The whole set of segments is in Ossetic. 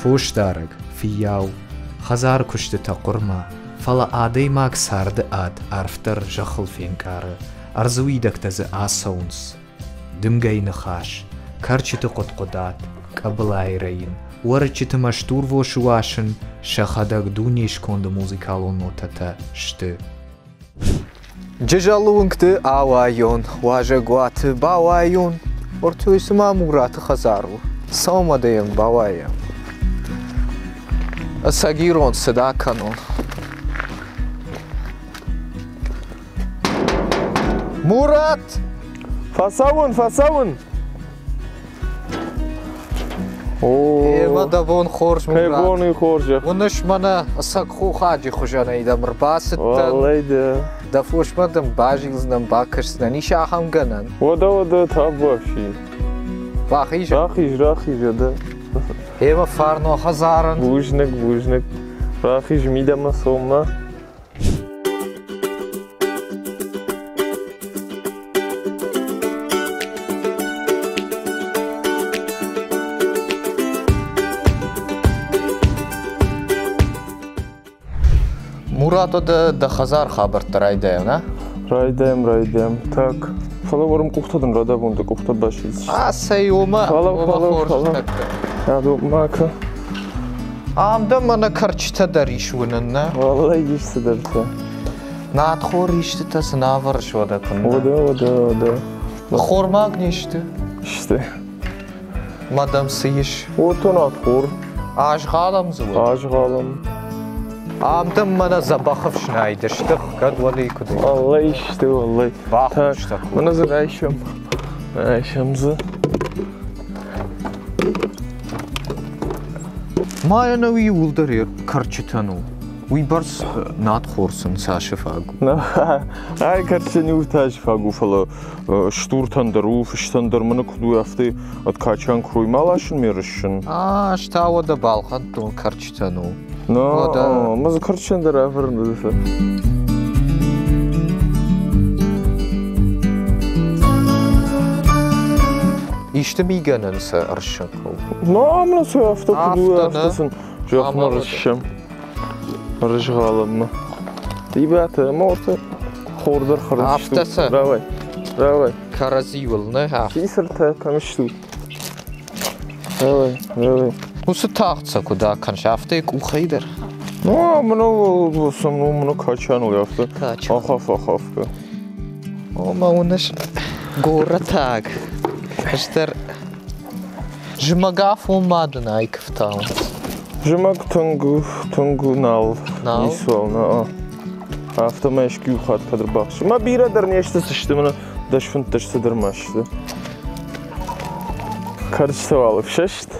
Фосдарӕг, фыййау, хӕдзары куыстытӕ хъуырмӕ, фӕлӕ адӕймаг царды ад арфдӕр зӕххыл фенкъары, ӕрдзы уидӕгтӕ дзы ацӕуынц. Дымгӕйы ныхас, кӕрчыты хъуыд-хъуыдат, къӕбылайы рӕйын, уӕрыччыты мӕстурвосы уасын сӕхӕдӕг дунейы сконды музыкалон нотӕтӕ сты. Джызӕлы уынгты ауайон, уазӕгуаты бауайон, Ортуй цыма Мураты хӕдзар у. Сӕумӕ дӕм бауайӕм. Ӕцӕг ирон цыд акӕнон. Мурат! Фӕцӕуын, фӕцӕуын! Ема дӕ бон хорз, Мурат. Кӕй бон и хорз. Уыныс мӕнӕ ӕцӕг хохаджы хуызӕнӕй дӕм ӕрбацыдтӕн. Уӕллӕй дӕ. Дӕ фосмӕ дын базилдзынӕн, бакӕсдзынӕн. Ис ахӕм гӕнӕн? Уӕдӕ, уӕдӕ, табуафси. Бахиз? Рахиз, рахиз, уӕдӕ. Ема фарно хӕдзарӕн. Бузныг, бузныг. Рахиз мидӕмӕ цоммӕ. Мурат, дӕ дӕ хӕдзар хабӕрттӕ райдайӕм, нӕ? Райдайӕм, райдайӕм. Так, фӕлӕ уӕрм къухтӕ дын радавон, дӕ къухтӕ басидз. А, цӕй, уымӕ, уымӕ хорз тӕккӕ. Ма кӕ. Ам дӕ мӕнӕ кӕрчытӕ дӕр ис уынын, нӕ? Валлай ис цыдӕртӕ. Надхор истытӕ сын ӕвӕрыс уӕдӕ куыннӕ? Уӕдӕ, уӕдӕ, уӕдӕ. Хормаг не сты? Сты. Ма дӕм цы ис? Ото надхор. Азгъӕлӕм дзы уӕд? Азгъӕлӕм. Ам дӕм мӕнӕ дзӕбӕх ӕфснайд сты, кӕд уӕле куыд Валлай сты, валлай. Бахуыстӕ. Мӕнӕ дзы райсӕм. Райсӕм дзы. Ма ӕнӕуи иууылдӕр кӕрчытӕн у. Уыйбӕрц надхор сын цасы фаг у? Ай кӕрчытӕн иу тасы фаг у, фӕлӕ стуртӕн дӕр у, фыстӕн дӕр мӕнӕ куыд у, афтӕ ӕд качан куырой ма ласын ме рыссын. А, ӕз та уӕдӕ балхӕдтон кӕрчытӕн у. Но, мӕ дзы кӕрчытӕн дӕр ӕвӕрын Исты мигӕнӕн сӕ ӕрссын хъӕуы? Но, мӕнӕ сӕ афтӕ куыд у, афтӕ сын зӕхмӕ рыссӕм. Рызгъӕлӕммӕ. Ребята, ӕмӕ хор дӕр хӕрын Афтӕ сӕ. Рауай, рауай. Кӕрӕдзиуыл, нӕ? Писыртӕ кӕм стут? Рауай, рауай. Уыцы тагъд сӕ куыд акӕныс, афтӕ къухӕй дӕр. Ну, мӕнӕ ну, мӕнӕ качан уый афтӕ. Качан. Ахаф, ахафгӕ. О, мӕ уыныс, горӕтаг. Ӕз дӕр Зымӕг афон ма дын айк ӕфтауынц? Зымӕг тынг, тынг нал. Нал? Ницуал, нӕ. Афтӕмӕй иу хатт кӕд ӕрбахсы. Мӕ бирӕ дӕр не сты сысты, мӕнӕ 10-15 цыдӕр ма сты. Кӕрцытӕ уал ӕфсӕст.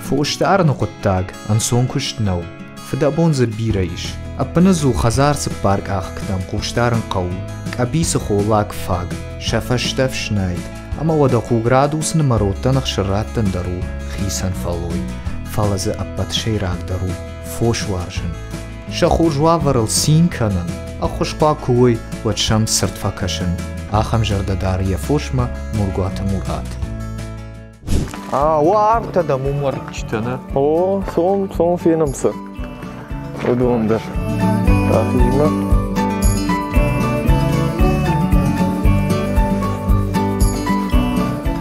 Фосдарыны хъуыддаг ӕнцон куыст нӕу. Фыдӕбон дзы бирӕ ис. Ӕппынӕдзух хӕдзар цыппаркъахыгтӕм хъусдарын хъӕуы, къӕбицы холлаг фаг, сӕ фӕстӕ ӕфснайд, ӕмӕ уӕдӕ хъуг радуцыны мӕ родтӕн ӕхсыр раттын дӕр у хицӕн фӕллой, фӕлӕ дзы ӕппӕт сӕйрагдӕр у фос уарзын. Сӕ хорз уавӕрыл цин кӕнын, ӕххуысхъуаг куы уой, уӕд сӕм цырд фӕкӕсын, ахӕм зӕрдӕ дары йӕ фосмӕ Мургуаты Мурат. А, уартӕ дӕм уым уӕрыччытӕ, нӕ? О, цом, цом фенӕм сӕ. Уыдон дӕр. Рахизмӕ.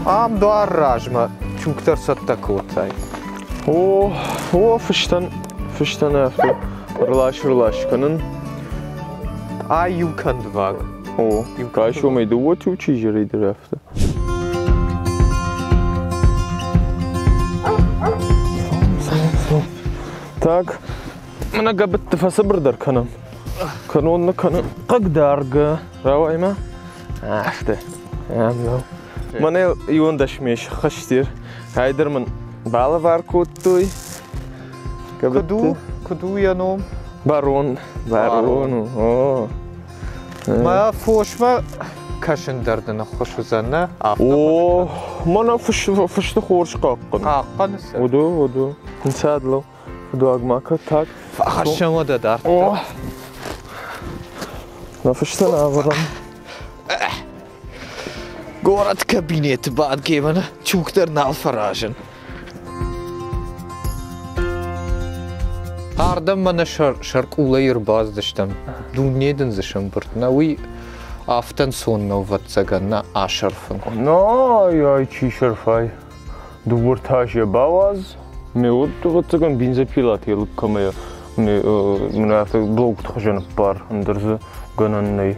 Ам дуар размӕ тюк дӕр цӕттӕ кодтай. О, о, фыстӕн, фыстӕн афтӕ рлас-рлас кӕнын. Ай иу кӕндваг. О, райсомӕй дыууӕ тючи изӕрӕй дӕр афтӕ. Так, мӕнӕ гӕбытты фӕцыбырдӕр кӕнӕм. Кӕнон нӕ кӕнын хъыгдаргӕ. Рауай-ма. Афтӕ. Мӕнӕ иуӕндӕс ме схӕстер. Айдӕр мын балӕвар кодтой. Куыд у? Куыд у йӕ ном? Барон. Барон у. О. Мӕ фосмӕ кӕсын дӕр дын ӕххуыс уыдзӕн, нӕ? О, мӕнӕ фысты хорз хъахъхъӕны. Хъахъхъӕны сӕ? Уыду, уыду. Нцадло. Фыдуаг ма кӕд так. Фӕхӕссӕм уӕдӕ дарддӕр. О! Нӕ фыстӕн ӕвӕрӕм. Горӕт кабинеты бадгӕ мӕнӕ чук дӕр нал фӕразын. Ардӕм мӕнӕ сӕркъулӕй ӕрбацыдыстӕм. Дуне дын дзы сӕмбырд нӕ, уый афтӕ ӕнцон нӕу, ӕвӕццӕгӕн, нӕ асӕрфын. Ай, чи сӕрфай? Дыууӕ ртӕ бауадз. Ме уд, ӕвӕццӕгӕн, бензопилатӕй лыг кӕмӕ мын афтӕ блокты хуызӕн ӕппар, ӕндӕр дзы гӕнӕн нӕй.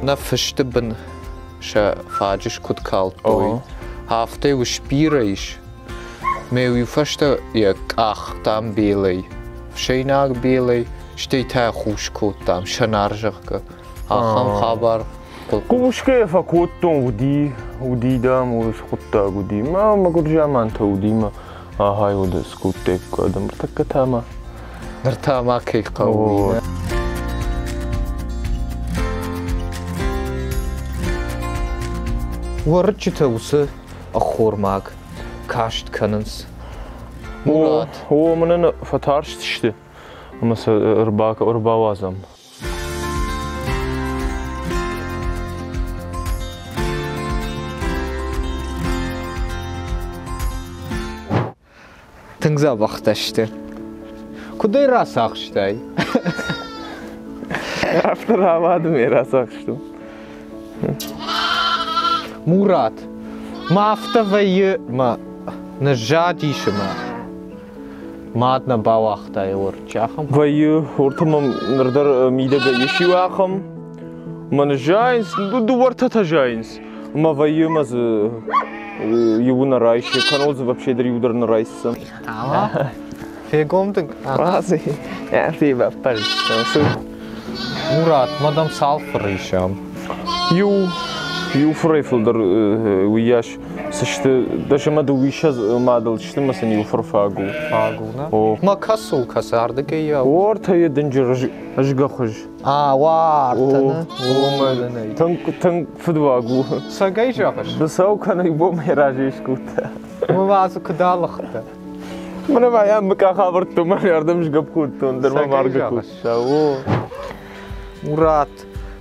Нӕ фысты бын сӕ фаджыс куыд калдтой, афтӕ ус бирӕ ис. Мӕ уый фӕстӕ йӕ къахтам белӕй, фсӕйнаг белӕй, стӕй та хус кодтам, сӕнар, зӕгъгӕ. Ахӕм хабар. Хъусгӕ фӕкодтон, уыди, уыди, дам, уыцы хъуыддаг уыди. Мӕ мӕгуыр замантӕ уыди, мӕ ахай уыд скодтаиккой адӕм. Ныртӕккӕ та ма. Ныр та ма кӕй хъӕуы? Уӕрыччытӕ уыцы ӕххормаг каст кӕнынц. Мурат. О, мӕнӕн фӕтарстысты ӕмӕ сӕ ӕрбауадзӕм. Тынг дзӕбӕхтӕ сты. Куыд ӕй рацахстай? Афтӕ рауад ме рацахстон. Мурат, ма афтӕ вӕййы мӕ ныззадис ӕмӕ мад нӕ бауагъта йӕ уӕрыччы ахӕм. Вӕййы, ортӕ мӕм ныр дӕр мидӕгӕй ис иу ахӕм. Мӕ ныззайынц, дыууӕртӕтӕ зайынц. Ӕмӕ вӕййы ӕмӕ дзы иуы нӕ райсы, кӕнӕ дзы вообще дӕр иу дӕр нӕ райсдзӕн. Фегом дын. Уадзи, ӕрти баппӕрстон. Мурат, ма дӕм цал фыры ис ам? Иу, иу фырӕй фылдӕр уыйас сысты, 12 мадыл сты ӕмӕ сын иу фыр фаг у. Фаг у, нӕ? О. Ма кӕцы у, кӕцы ардыгӕй йӕ? Ортӕ дынджыр згӕхуыз. А, уартӕ, нӕ? Тынг, тынг фыдуаг у. Цӕгӕй зӕгъыс? Быцӕу кӕны бомӕй разӕй скодта. Мӕ дзы куыд алыгъдтӕ? Мӕнӕ ма йӕм къах авӕрдтон, мӕ ардӕм сгӕпп кодтон, дӕр мӕ маргӕ кодта. О. Мурат,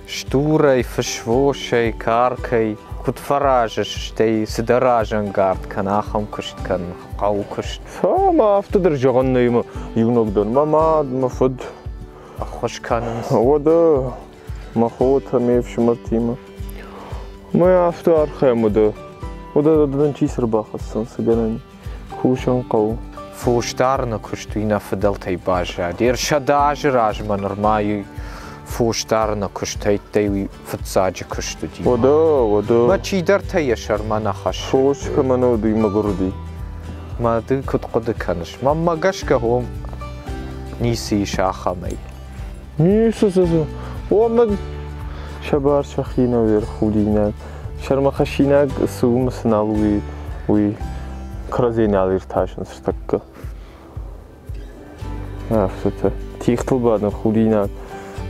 стурӕй, фысвосӕй, каркӕй куыд фӕразыс, стӕй цы дӕ разӕнгард кӕн ахӕм куыст кӕн, хъӕуы куыст? Ӕмӕ афтӕ дӕр зӕгъӕн нӕй мӕ иунӕг дӕн. Мӕ мад, мӕ фыд. Ӕххуыс кӕнынц. Уӕдӕ мӕ хотӕ, ме фсымӕртимӕ. Мӕ афтӕ архайӕм уӕдӕ. Уӕдӕ дӕн чи цы рбахӕсдзӕн, цы гӕнӕн кусын хъӕуы. Фосдарыны куыст уый нӕ фыдӕлтӕй баззад. 100 азы размӕ нырма фосдарыны куыстӕйттӕй уый фыццаджы куыст уыди. Уӕдӕ, уӕдӕ. Мӕ чидӕртӕ йӕ сӕрмӕ нӕ хӕссы. Фос кӕмӕн уыд, уый мӕгуыр уыди. Мӕ ды куыд хъуыды кӕныс? Мӕнмӕ гӕсгӕ уым ницы ис ахӕмӕй. Ницы, цы, о, мӕ сӕ бар сӕхи нӕ худинаг. Сӕрмӕхӕссинаг цы у, цы нал у, уый кӕрӕдзийы нал иртасынц ныртӕккӕ. Афтӕтӕ. Тигътыл бадын худинаг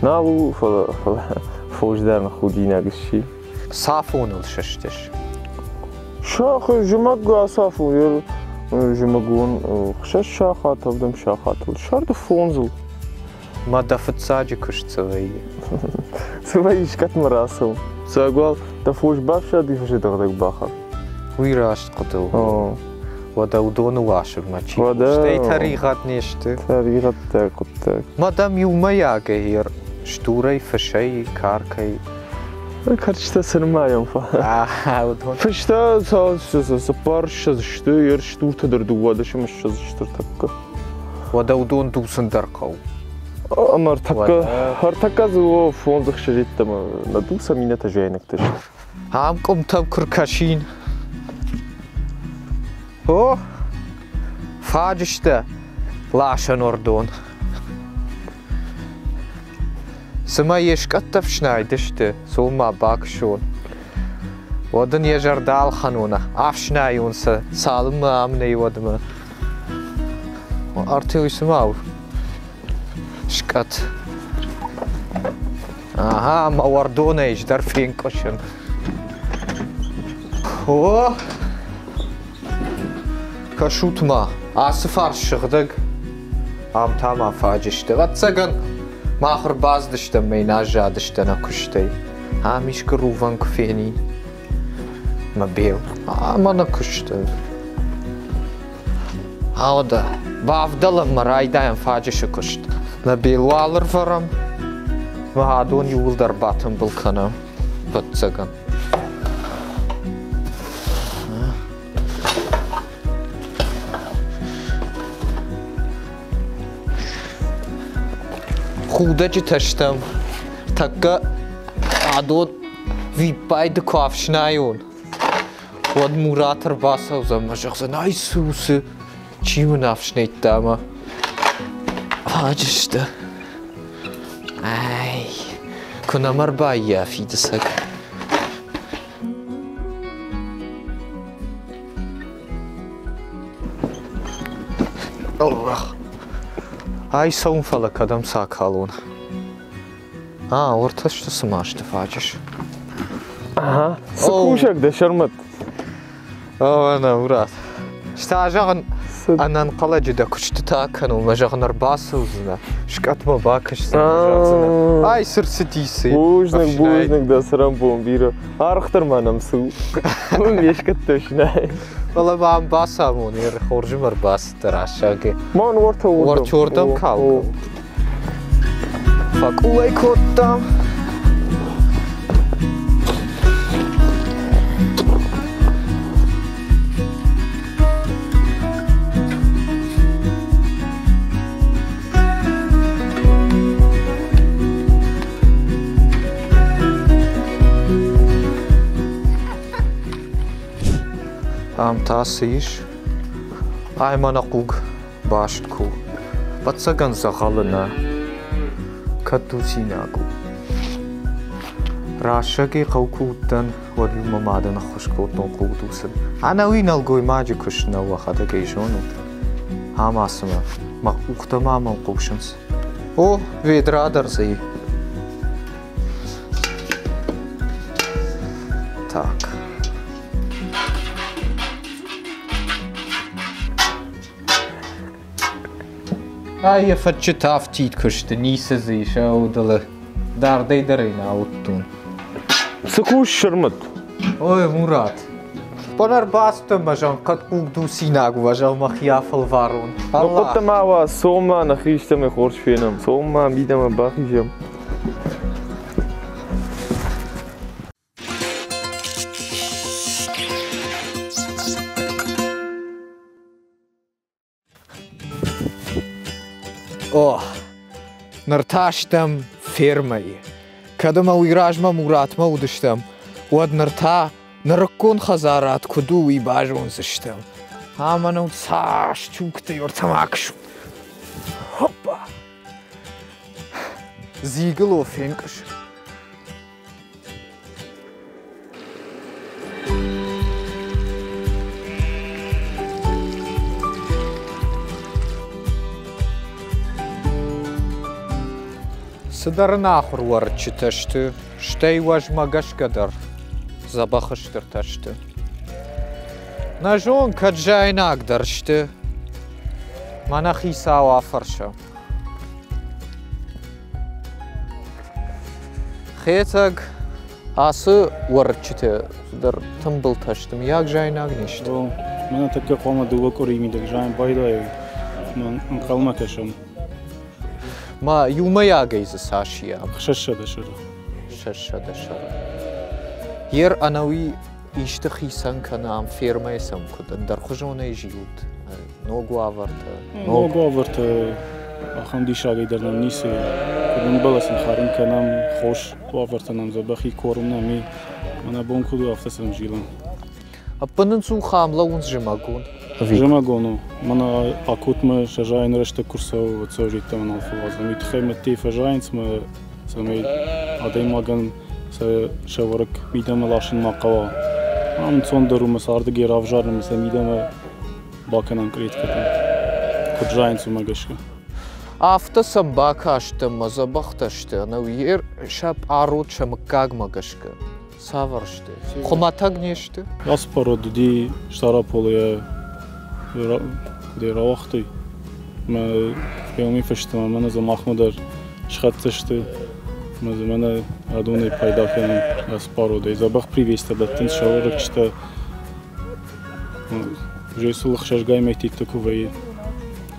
нал у, фӕлӕ, фӕлӕ фос дӕр худинаг сси. Цафоныл сыстыс? Сахы зымӕг ацафон зымӕгон 6 сахат, 7 сахатыл, сӕрды фондзыл. Ма дӕ фыццаджы куыст цы вӕййы? Цы вӕййы, искӕдмӕ рацӕуын. Цӕгуал, дӕ фос бафсады фысыдӕгъдӕг бахӕр. Уый раст хъуыды у. Уӕдӕ уыдоны уасынмӕ чи Уӕдӕ стӕй тӕригъӕд не сты. Тӕригъӕдтӕ хъуыддаг. Ма дӕм иумӕйагӕй стурӕй, фысӕй, каркӕй. Кӕрчытӕ цы нымайӕм? Уыдон. Фыстӕ цыппар ссӕдз сты, йе стуртӕ дӕр 12 сты ӕртӕккӕ. Уӕдӕ уыдон дуцын дӕр хъӕуы. Ӕмӕ ӕртӕккӕ, ӕртӕккӕ дзы о фондз ӕхсӕз йеддӕмӕ нӕ дуцӕм, иннӕтӕ зиайнӕгтӕ сты. Ам къуымтӕм куы ркӕсин. О, фаджыстӕ ласӕн уӕрдон. Цымӕ йе скъӕттӕ фснайд сты, цом-ма бакӕсон. Уӕд ын йӕ зӕрдӕ ӕлхӕнон, ӕфснайон сӕ, цалынмӕ ам нӕй, уӕдмӕ. Артӕ уый цыма у? Скъӕт. Ага, мӕ уӕрдонӕй ӕз дӕр фенкъуысын. О, кӕсут-ма, ацы фарс сыгъдӕг, ам та ма фаджысты. Ӕвӕццӕгӕн, мах ӕрбацыдыстӕм мӕ йын аззадысты нӕ куыстӕй. Ам искуы рувӕн куы фенин. Мӕ бел. Ӕмӕ нӕ куысты. Ауда, бавдӕлӕм мӕ райдайӕм фаджысы куыст. Нӕ бел уал ӕрвӕрӕм, мӕ адон иууылдӕр батымбыл кӕнӕм, ӕвӕццӕгӕн. Худӕджытӕ стӕм. Тӕккӕ адон виппайды куы ӕфснайон, уӕд Мурат ӕрбацӕудзӕн ӕмӕ зӕгъдзӕн, ай цы у, цы, чи мын ӕфснайдта ӕмӕ фаджысты. Ай, куы нӕм ӕрбаййафид ӕцӕг. Ай цӕуын, фӕлӕ кӕдӕм цы акалон? А, уӕртӕ сты цыма сты фаджыс. Ага, цы кусӕг дӕ, Сӕрмӕт? О, нӕ, Мурат. Стӕ, зӕгъын, ӕнӕнхъӕлӕджы дӕ куыстытӕ кӕнон, мӕ зӕгъын, ӕрбацӕудзынӕ, скъӕтмӕ бакӕсдзынӕ, зӕгъдзынӕ. Ай, цы рцыди, цы? Бузныг, бузныг дӕ цӕрӕнбон бирӕ. Аргъ дӕр ма нӕм цы у? Уым не скъӕттӕ снай. Фӕлӕ ма ам бацамон, хорзы мӕ ӕрбацыдтӕ рӕсӕгы. Ман уӕртӕ уырдӕм. Уӕртӕ уырдӕм калгӕ. Фӕкъулӕй кодта. Ам та цы ис? Ай мӕнӕ хъуг баст куы у. Ӕвӕццӕгӕн дзӕгъӕлы нӕ. Кӕд дуцинаг у. Расӕгӕй хъӕу куы уыдтӕн, уӕд-иу мӕ мадӕн ӕххуыс кодтон хъугдуцын. Ӕнӕуи нӕлгоймаджы куыст нӕу, уӕхӕдӕг ӕй зонут. Ӕмӕ цымӕ мӕ къухтӕ ма мӕм хъусынц? О, ведра дӕр дзы и. Так. Ай йӕ фӕччытӕ афтид куы сты, ницы дзы ис, ӕудылы. Дардӕй дӕр ӕй нӕ ауыдтон. Цы кусыс, Сырмыт? Ой, Мурат, бон ӕрбацыдтӕн мӕ зӕгъын, хъӕдхъуг дуцинаг у, зӕгъ, мӕхи афӕлварон. Ну, хъуыдты ма уа, цом-ма, нӕхи истӕмӕй хорз фенӕм. Цом-ма, мидӕмӕ бахизӕм. О, ныр та стӕм фермӕйы. Кӕд ӕмӕ уый размӕ Муратмӕ уыдыстӕм, уӕд ныр та нырыккон хӕдзарад куыд у, уый базондзыстӕм. Ӕмӕ ныл цас чугтӕ ӕртӕмӕксут. Хоппа! Дзигыло фенкъуысы. Цыдӕр ӕнахуыр уӕрыччытӕ сты, стӕй уӕзмӕ гӕсгӕ дӕр дзӕбӕх стыртӕ сты. Нӕ зон, кӕд заинаг дӕр сты. Мӕнӕ хицау афӕрсӕм. Хетӕг ацы уӕрыччытӕ цыдӕр тымбылтӕ сты, мыййаг заинаг не сты? Мӕнӕ тӕккӕ хъуамӕ дыууӕ къуырийы мидӕг зайын байдайой. Ӕнхъӕлмӕ кӕсӕм. Ма иумӕйагӕй дзы цас и ам? 600 сӕры. 600 сӕры. Ер ӕнӕуи исты хицӕн кӕны ам фермӕйы сӕм куыд ӕндӕрхуызонӕй зилут? Ног уавӕртӕ? Ног уавӕртӕ ахӕм диссагӕй дӕр нӕм ницы. Куыд ӕмбӕлы сын хӕрын кӕнӕм, хос уавӕртӕ нӕм дзӕбӕх и, корм нӕм и. Мӕнӕ бон куыд у, афтӕ сӕм зилӕм. Ӕппын ын цух ам лӕууынц зымӕгон? Зымӕгон у. Мӕнӕ акутмӕ сӕ зайын рӕстӕг куы рцӕуы, уӕд сӕ йеддӕмӕ нал фӕуадзӕм. Уый тыххӕй мӕдтӕй фӕзайынц мӕ цӕмӕй адӕймагӕн сӕ сӕвӕрӕг мидӕмӕ ласын ма хъӕуа. Ам ӕнцондӕр у мӕ цардыгӕй равзарын ӕмӕ сӕ мидӕмӕ бакӕнӕм кълеткӕтӕ. Куыд зайынц, уымӕ гӕсгӕ. Афтӕ сӕм бакастӕн мӕ дзӕбӕхтӕ сты, ӕнӕуи сӕ пъарод сӕ мыггагмӕ гӕсгӕ. Цавӕр сты? Хуымӕтӕг не сты? Ацы парод уыди Стъараполы йӕ куыдӕй рауагътой. Мӕ уымӕй фӕстӕмӕ мӕнӕ дзы махмӕ дӕр схӕццӕ сты. Мӕ дзы мӕнӕ адонӕй пайда кӕнын ацы пародӕй. Дзӕбӕх привестӕ дӕттынц сӕ уӕрыччытӕ. Уже сыл ӕхсӕзгай мӕйтиттӕ куы вӕййы.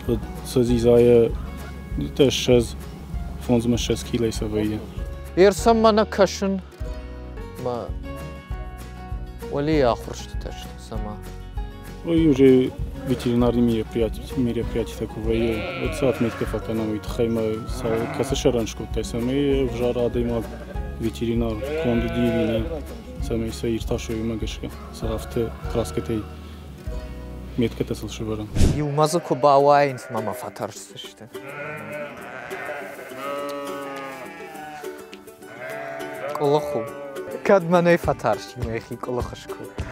Уӕд сӕ дзидзайӕ 20 фондзмӕ 20 килойы сӕ вӕййы. Ерсӕммӕ нӕ кӕсын, мӕ уӕлейы ахуырстытӕ сты цӕмӕ. Уый уже ветеринарный мероприятитӕ куы вӕййы, уӕд сӕ отметкӕ фӕкӕнӕм, уый тыххӕй мӕ кӕцы сӕрӕн скодтай, цӕмӕй ӕвзӕр адӕймаг ветеринар конд уыди ӕви нӕ, цӕмӕй сӕ иртасой уымӕ гӕсгӕ, сӕ афтӕ краскӕтӕй меткӕтӕ сыл сӕвӕрӕм. Иумӕ дзы куы бауайынц, мӕ мӕ фӕтӕрсдзысты. Къуылых у. Кӕд мӕнӕй фӕтарсти, мӕхи къуылых скодта.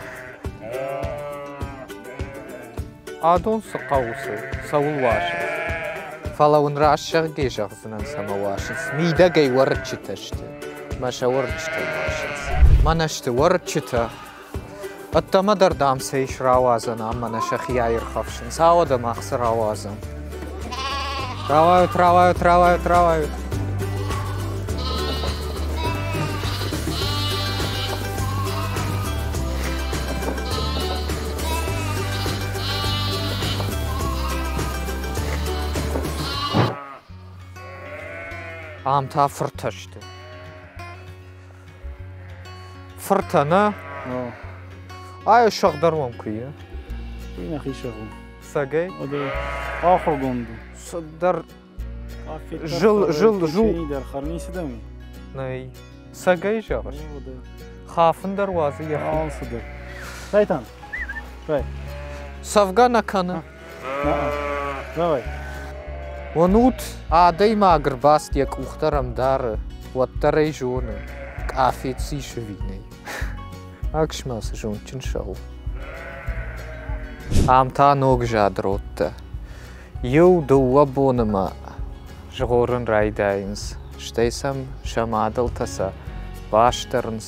Адон цы хъӕуы цы, цӕуыл уасынц? Фӕлӕ уын раст зӕгъгӕ зӕгъдзынӕн, цӕмӕ уасынц. Мидӕгӕй уӕрыччытӕ сты, мӕ сӕ уӕрыччытӕй уасынц. Мӕнӕ сты уӕрыччытӕ. Ӕддӕмӕ дӕр, дам, сӕ ис рауадзӕн, ам мӕнӕ сӕхи аирхӕфсынц. Ауӕдӕ мах цы рауадзӕм? Рауайут, рауайут, рауайут, рауайут. Ам та фыртӕ сты. Фыртӕ нӕ? Ай сӕгъдӕр уӕм куы и. Уый нӕхи сӕгъ у. Цӕгӕй? Ахуыргонд у. Цыдӕр жыл жыл жу. Дӕр хӕрницы дӕм? Нӕй. Цӕгӕй зӕгъыс? Хафын дӕр уадзы йӕхи. Алцыдӕр. Сайтан, давай. Цӕвгӕ нӕ кӕны. Давай. Уынут, адӕймаг ӕрбацыд йӕ къухтӕ ӕмдары, уӕддӕр ӕй зоны, къафет сисы ӕви нӕй. Акс-ма, цы зондджын сау. Ам та ног зад родтӕ. Иу-дыууӕ боны ма згъорын райдайынц, стӕй сӕм сӕ мадӕлтӕ сӕ басдӕрынц.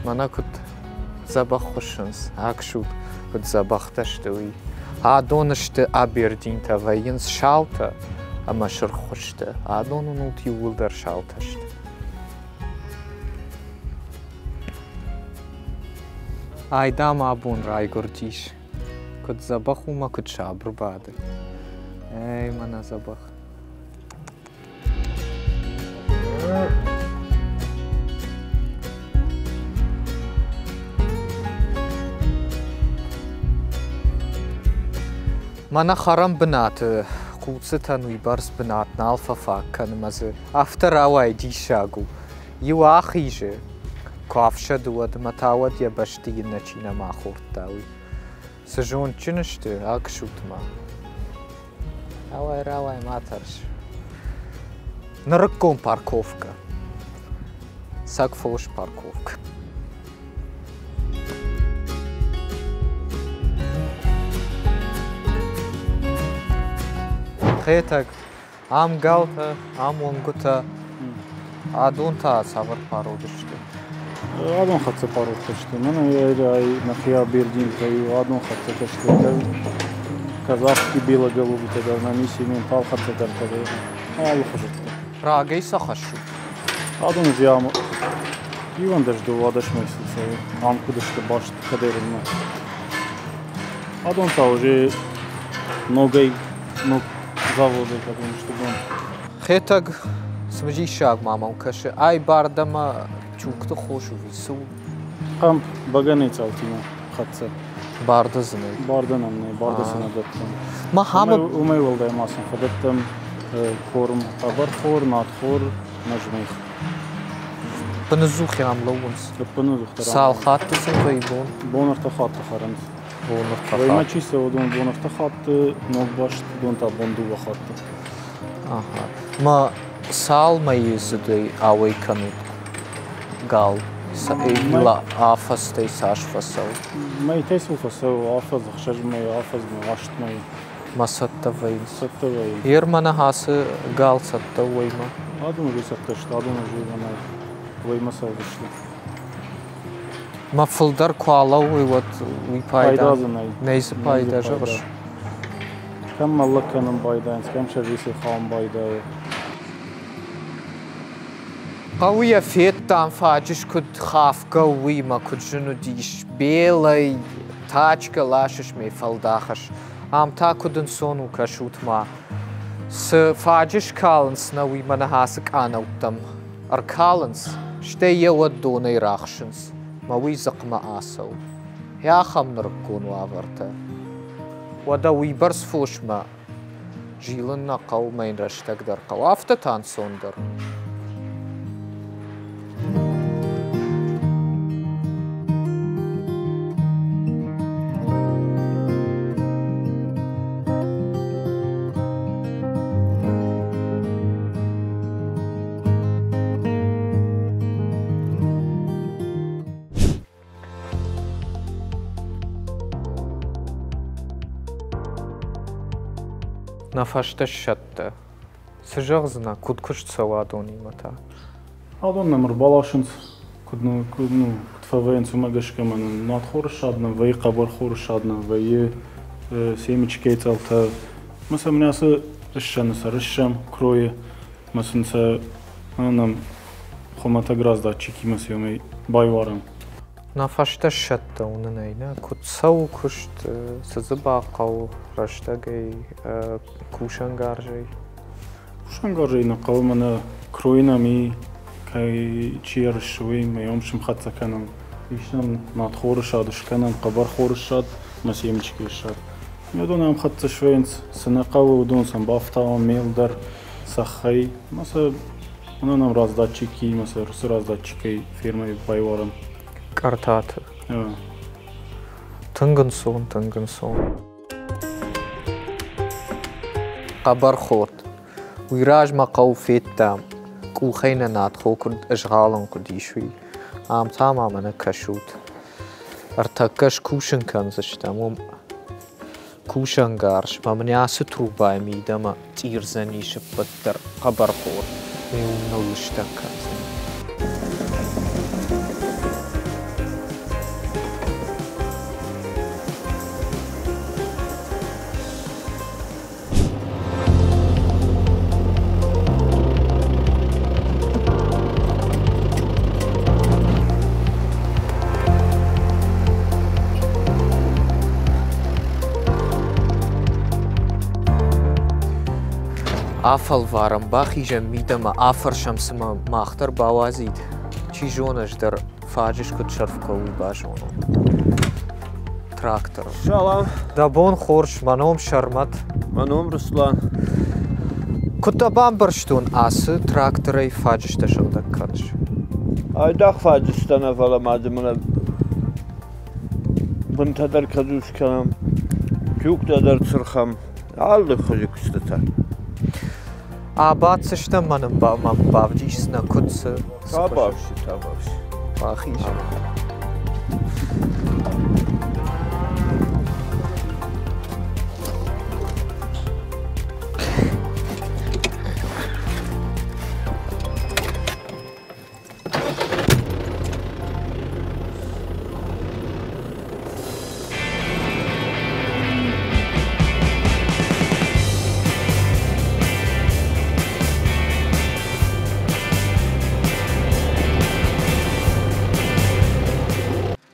Мӕнӕ куыд дзӕбӕх хуыссынц, аксут, куыд дзӕбӕхтӕ сты, уый. Адон сты абердинтӕ, вӕййынц саутӕ ӕмӕ сырххуызтӕ. Адон уынут иууылдӕр саутӕ сты. Ай, дам, абон райгуырдис. Куыд дзӕбӕх у мӕ куыд сабыр бады. Эй, мӕнӕ дзӕбӕх. Мӕнӕ хӕрӕн бынаты хъуццытӕн уыйбӕрц бынат нал фӕфаг кӕны мӕ дзы афтӕ рауайы диссаг у. Иу ахизы, куы ӕфсӕды, уӕд ӕмӕ та уӕд йӕ бӕсты иннӕ чи нӕма хордта, уый. Цы зондджын сты, аксут-ма. Рауай, рауай, ма тӕрс. Нырыккон парковкӕ. Цӕгфос парковкӕ. Хетӕг, ам галтӕ, ам уӕнгуытӕ. Адон та цавӕр парод сты? Адон хӕццӕ пародтӕ сты. Мӕнӕ ай нӕхи абердинтӕ адон хӕццӕ сты. Казахский белоголубитӕ дӕр нӕм ис, ментал хӕццӕ дӕр алыхуызӕттӕ. Рагӕй сӕ хӕссут? Адон ам 11-12 мӕйы цӕуы. Ам куыд сты баст кӕдӕрынмӕ. Адон та уже ногӕй ног заводӕй кӕдон сты гон. Хетӕг цымыдисаг ма мӕм кӕсы. Ай бардӕмӕ чукты хос ӕви цы у? Хъӕмп бӕгӕныйы цъӕлтимӕ хӕццӕ. Барды дзы нӕй? Барды нӕм нӕй, барды сын нӕ дӕттӕм. Махамы... Уымӕй уӕлдай ма сын фӕдӕттӕм корм, хъӕбӕрхор, надхор, нӕзмих. Быныдзух ам лӕууынц. Быныдзух дӕр. Цал хатты сын вӕййы бон? Бон ӕртӕ хатты хӕрынц. Бон ӕртӕ хатты. Чи цӕуы, уыдон бон ӕртӕ хатты, ног баст, уыдон та бон дыууӕ хатты. Ага. Ма цал мӕйы цыдӕй ауӕй кӕнут гал? Афӕдзтӕй цас фӕцӕуы? Мӕйтӕй сыл фӕцӕуы афӕдз, ӕхсӕз мӕйы, афӕдзмӕ, аст мӕйы. Ма цӕттӕ вӕййынц? Цӕттӕ вӕййынц. Ер мӕнӕ ацы гал цӕттӕ у уӕймӕ? Адон уже цӕттӕ сты, адон уже мӕнӕ уӕймӕ цӕудзысты. Мӕ фылдӕр куы алӕууой, уӕд уый пайда дзы нӕй. Нӕй дзы пайда, зӕгъыс? Кӕм мӕллӕг кӕнын байдайынц, кӕм сервисы хауын байдайы. Хъӕуы йӕ федтам, фаджыс куыд хафгӕ у, уый мӕ куыд зын уыдис. Белӕй тачкӕ ласыс ме фӕлдахыс. Ам та куыд ӕнцон у, кӕсут-ма. Цы фаджыс калынц нӕ, уый мӕнӕ ацы къанӕуттӕм ӕркалынц, стӕй йӕ уӕд донӕй рахсынц, мӕ уый дзыхъмӕ ацӕуы. Ахӕм нырыккон уавӕртӕ. Уӕдӕ уыйбӕрц фосмӕ зилын нӕ хъӕуы, мӕ йын рӕстӕг дӕр хъӕуы. Афтӕ та ӕнцондӕр. Нӕ фӕстӕ ссӕдтӕ. Цы зӕгъдзынӕ, куыд куыст цӕуы адонимӕ та? Адон нӕм ӕрбаласынц, куыд, ну, куыд, ну, куыд фӕвӕййынц, уымӕ гӕсгӕ мӕ нын надхоры ссад нӕм вӕййы, хъӕбӕрхоры ссад нӕм вӕййы, семечкӕйы цъӕлтӕ. Мӕ сӕ мын ацы ссӕны сӕ рыссӕм кройы, мӕ сын сӕ нӕм хуымӕтӕг раздатчикимӕ съемӕй байуарӕм. Нӕ фӕстӕ ссӕдтӕ уынынӕй, нӕ куыд цӕуы куыст, цы дзы бахъӕуы рӕстӕгӕй, кусӕнгарзӕй? Кусӕнгарзӕй нӕ хъӕуы мӕнӕ кройы нӕм и, кӕй чи ӕрыссы, уый мӕ йӕм сымхӕццӕ кӕнӕм. Ис нӕм надхоры ссад скӕнӕм, хъӕбӕрхоры ссад ӕмӕ семечкӕйы ссад. Уыдон ӕмхӕццӕ свӕййынц, цы нӕ хъӕуы, уыдон сӕм бафтауӕм мел дӕр, цӕххӕй ӕмӕ сӕ уынӕм нӕм раздатчикимӕ сӕ уыцы раздатчикӕй фермӕйы байуарӕм. Къӕртаты. Тынг ӕнцон, тынг ӕнцон. Хъӕбӕрхор. Уый размӕ хъӕу федтам, къухӕй нӕ надхо куыд ызгъалын хъуыдис, уый. Ам та ма мӕнӕ кӕсут. Ӕртӕккӕ скусын кӕндзыстӕм уым кусӕнгарз ма мын ацы трубайы мидӕмӕ цъирдзӕнис ӕппӕт дӕр хъӕбӕрхор. Уый уым ныллыстӕг кӕндзӕн. Афӕлварӕм, бахизӕм мидӕмӕ, афӕрсӕм, цымӕ мах дӕр бауадзид. Чи зоны, ӕз дӕр фаджыс куыд сӕрфгӕ, уый базонон. Трактор. Салам. Дӕ бон хорз, мӕ ном Сӕрмӕт. Мӕ ном Руслан. Куыд дӕ бамбӕрстон, ацы тракторӕй фаджыстӕ сыгъдӕг кӕныс? Айдагъ фаджыстӕ нӕ, фӕлӕ ма дзы мӕнӕ бынтӕ дӕр кӕдус кӕнӕм, тюктӕ дӕр цырхӕм, алы хуызы куыстытӕ. Абаддзыстӕм мӕ нын бавдисдзынӕ, куыд цы? Табавси, табавси. Бахизӕм.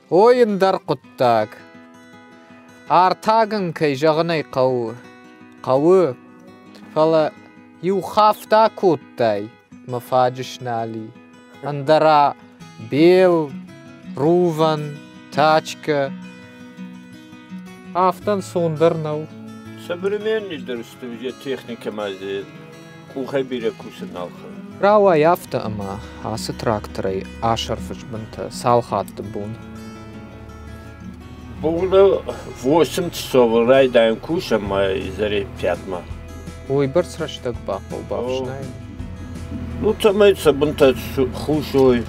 Ой, ӕндӕр хъуыддаг. Артаг ын, кӕй зӕгъын ӕй хъӕуы, хъӕуы, фӕлӕ иу хафт акодтай, мӕ фаджыс нал и. Ӕндӕра бел, рувӕн, тачкӕ. Афтӕ ӕнцондӕр нӕу. Современный дӕр сты уже техникӕмӕ дзы къухӕй бирӕ кусын нал хъӕуы. Рауайы афтӕ, ӕмӕ ацы тракторӕй асӕрфыс бынтӕ цал хатты бон? Боны восемь часов райдайӕм кусӕм ма изӕрӕй пятмӕ. Уыйбӕрц рӕстӕг бахъӕуы бафснайын? Ну, цӕмӕй сӕ бынтӕ хус уой,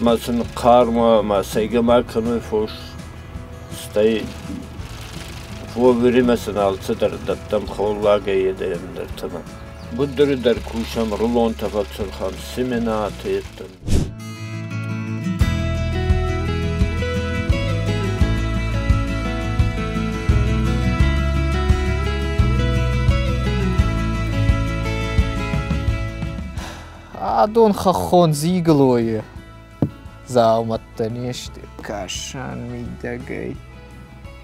ма сын хъарм уа, ма сӕйгӕ ма кӕной фос. Стӕй вовремя сын алцыдӕр дӕттӕм холлагӕй едӕй ӕндӕртӕмӕ. Быдыры дӕр кусӕм, рулонтӕ фӕцырхӕм, семенатӕ еттӕм. Адон хӕххон дзиглойы дзаумӕттӕ не сты. Кӕсӕн мидӕгӕй.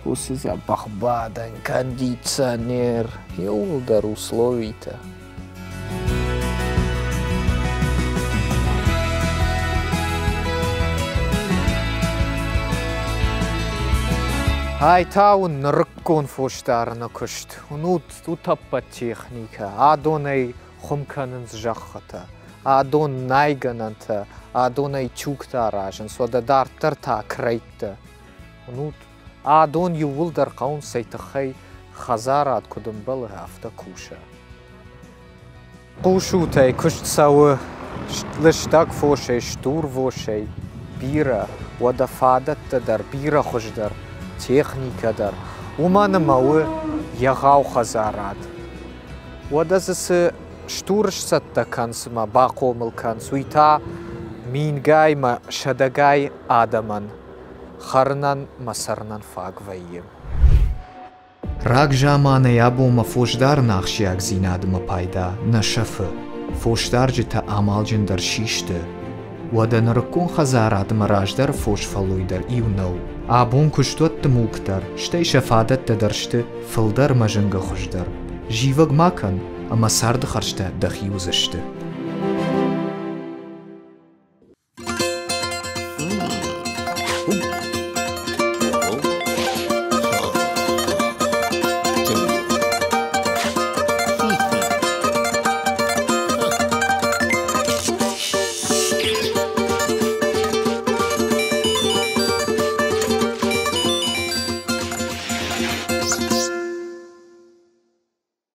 Уыцы дзӕбӕх бадӕн, кондиционер, иууылдӕр условитӕ. Ай та уын нырыккон фосдарыны куыст. Уынут утӕппӕт техникӕ, адонӕй хуым кӕнынц зӕххытӕ, адон найгӕнӕнтӕ, адонӕй тюгтӕ аразынц, уӕдӕ дарддӕр та крӕйттӕ. Уынут, адон иууылдӕр хъӕуынц цӕй тыххӕй хӕдзарад куыд ӕмбӕлы, афтӕ куса. Хъусутӕй куыст цӕуы лыстӕг фосӕй, стурвосӕй бирӕ, уӕдӕ фадӕттӕ дӕр бирӕ хуыздӕр, техникӕ дӕр. Уымӕн ӕмӕ у егъау хӕдзарад. Уӕдӕ дзы цы стур сцӕттӕ кӕн, цыма бахъомыл кӕнц, уый та мингай мӕ сӕдӕгай адӕмӕн хӕрынӕн мӕ цӕрынӕн фаг вӕййы. Рагзаманӕй абонмӕ фосдарыны ахсджиагдзинадмӕ пайда нӕ сӕфы. Фосдарджытӕ амалджындӕр систы. Уӕдӕ нырыккон хӕдзарадмӕ раздӕры фосфӕллой дӕр иу нӕу. Абон куыстуӕтты мулк дӕр, стӕй сӕ фадӕттӕ дӕр сты фылдӕр ӕмӕ зынгӕ хуыздӕр. Зивӕг ма кӕн, ӕмӕ царды хӕрзтӕ дӕхи уыдзысты.